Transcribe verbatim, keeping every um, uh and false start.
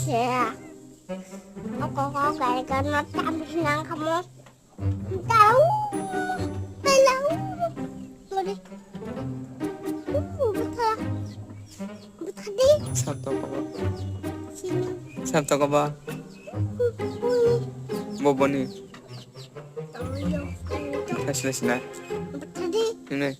Sia. Ako ko kare kan mata bisnang kamu. Tahu. Tahu. Boleh. Uh, betul. Betul di. Sab to kaba. Sini. Sab to kaba. Ui. Boboni. Tahu ya. Kasih sini. Betul di. Ini.